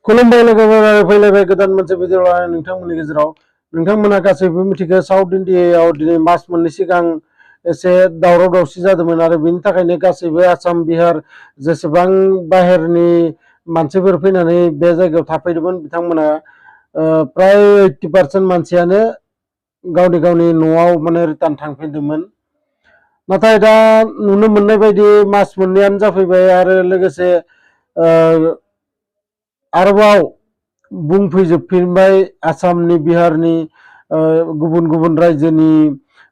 खुलुमबाय लोगोफोर फैलायबाय गोदान मोनसे भिडिअ लानानै नोंथांमोननि गेजेराव नोंथांमोना गासैबो मिथिगौ साउथ इन्डियायाव दिनै मास मोननै सिगां एसे दावराव दावसि जादोंमोन आरो बिनि थाखायनो गासैबो आसाम बिहार जेसेबां बाहेरनि मानसिफोर फैनानै बे जायगायाव थाफैदोंमोन बिथांमोना प्राय 80% मानसियानो गावनि गावनि न'आव माने रिटार्न थांफिनदोंमोन। नाथाय दा नुनो मोननाय बायदि मास मोननैयानो जाफैबाय आरो लोगोसे आरोबाव बुंफैजोबफिनबाय आसामनि बिहारनि गुबुन गुबुन रायजोनि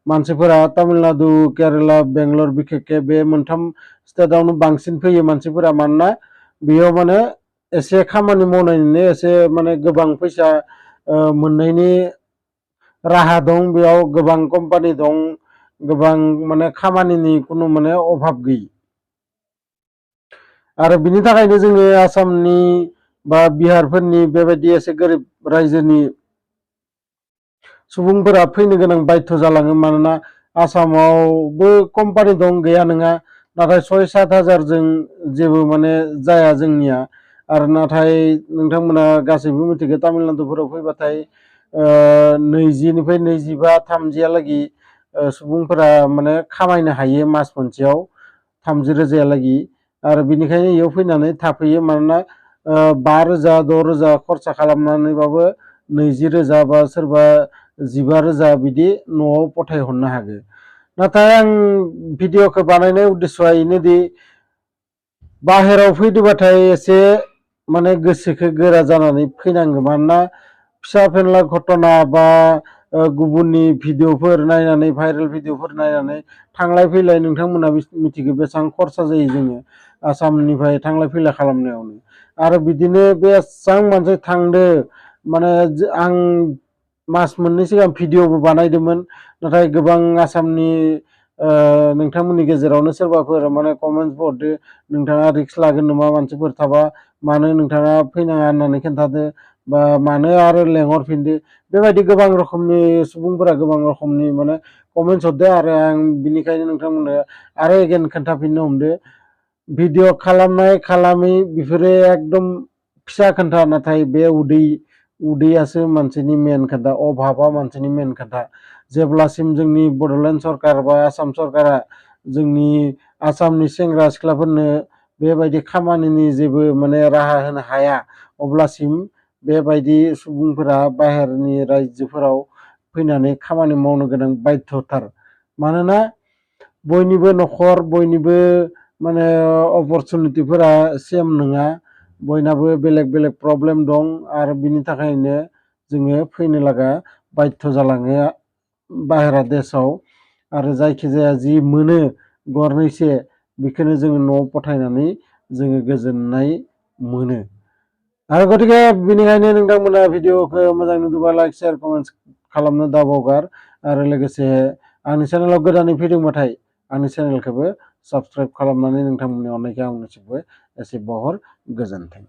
मानसिफोरा तामिलनाडु केरेला बेंगलर बिखेखे बे मोनथाम स्टेटआवनो बांसिन फैयो मानसिफोरा मानोना बेयाव माने एसे खामानि मावनायनिनो एसे माने गोबां फैसा मोननायनि राहा दं, बेयाव गोबां कम्पानि दं, गोबां माने खामानिनि कुनु माने अभाब गैयै आरो बिनि थाखायनो जोङो आसामनि बा बिहारफोरनि बेबायदि एसे गोरिब रायजोनि सुबुंफोरा फैनो गोनां बाध्य जालाङो। मानोना आसामावबो कम्पानि दं, गैया नङा, नाथाय 6-7 हाजारजों जेबो माने जाया जोंनिया। आरो नाथाय नोंथांमोना गासैबो मिथिगौ तामिलनाडुफोराव फैबाथाय 20निफ्राय 25-30 सुबुंफोरा माने खामायनो हायो मास मोनसेयाव 30,000 आरो बिनिखायनो इयाव फैनानै थाफैयो। मानोना 5,000 6,000 खरसा खालामनानैबाबो 20,000 बा सोरबा 15,000 बिदि न'आव पठायहरनो हागौ। नाथाय आं भिडिअखौ बानायनाय उद्देश्यआ बेनोदि बाहेराव फैदोंबाथाय एसे माने गोसोखौ गोरा जानानै फैनांगौ। मानोना फिसा फेनला घटना बा गुबुननि भिडिअफोर नायनानै भाइरेल भिडिअफोर नायनानै थांलाय फैलाय नोंथांमोना मिथिगौ बेसेबां खरसा जायो जोङो आसामनिफ्राय थांलाय फैलाय खालामनायावनो। आरो बिदिनो बेसेबां मानसि थांदो माने आं मास मोननै सिगां भिडिअबो बानायदोंमोन, नाथाय गोबां आसामनि नोंथांमोननि गेजेरावनो सोरबाफोर माने कमेन्टस हरदो नोंथाङा रिक्स लागोन नामा मानसिफोर थाबा, मानो नोंथाङा फैनाङा होननानै खिन्थादो बा मानो आरो लेंहरफिनदो, बेबायदि गोबां रोखोमनि सुबुंफोरा गोबां रोखोमनि माने कमेन्टस हरदो आरो आं बिनिखायनो नोंथांमोननो आरो एगेन खोन्थाफिननो हमदो। भिडिअ खालामनाय खालामै बेफोरो एकदम फिसा खोन्था, नाथाय बे उदैयासो मानसिनि मेन खोथा, अभाबा मानसिनि मेन खोथा। जेब्लासिम जोंनि बड'लेण्ड सरकार बा आसाम सरकारा जोंनि आसामनि सेंग्रा सिख्लाफोरनो बेबायदि खामानिनि जेबो माने राहा होनो हाया, अब्लासिम बेबायदि सुबुंफोरा बाहेरनि रायजोफोराव फैनानै खामानि मावनो गोनां बाध्यथार। मानोना बयनिबो न'खर बयनिबो माने अपरचुनिटिफोरा सेम नङा, बयनाबो बेलेग बेलेग प्रब्लेम दं आरो बिनि थाखायनो जोङो फैनो लागा बाध्य जालाङो बाहेरा देशआव। आरो जायखिजाया जि मोनो गरनैसे बेखौनो जोङो न'आव पठायनानै जोङो गोजोननाय मोनो। आरो गतिके बेनिखायनो नोंथांमोना भिडिअखौ मोजां नुदोंबा लाइक शेयार कमेन्ट खालामनो दाबावगार आरो लोगोसे आंनि चेनेलाव गोदानै फैदोंबाथाय आंनि चेनेलखौबो साबस्क्राइब खालामनानै नोंथांमोननि अननायखौ आं मिथिगौ एसे बहर गोजोन्थों।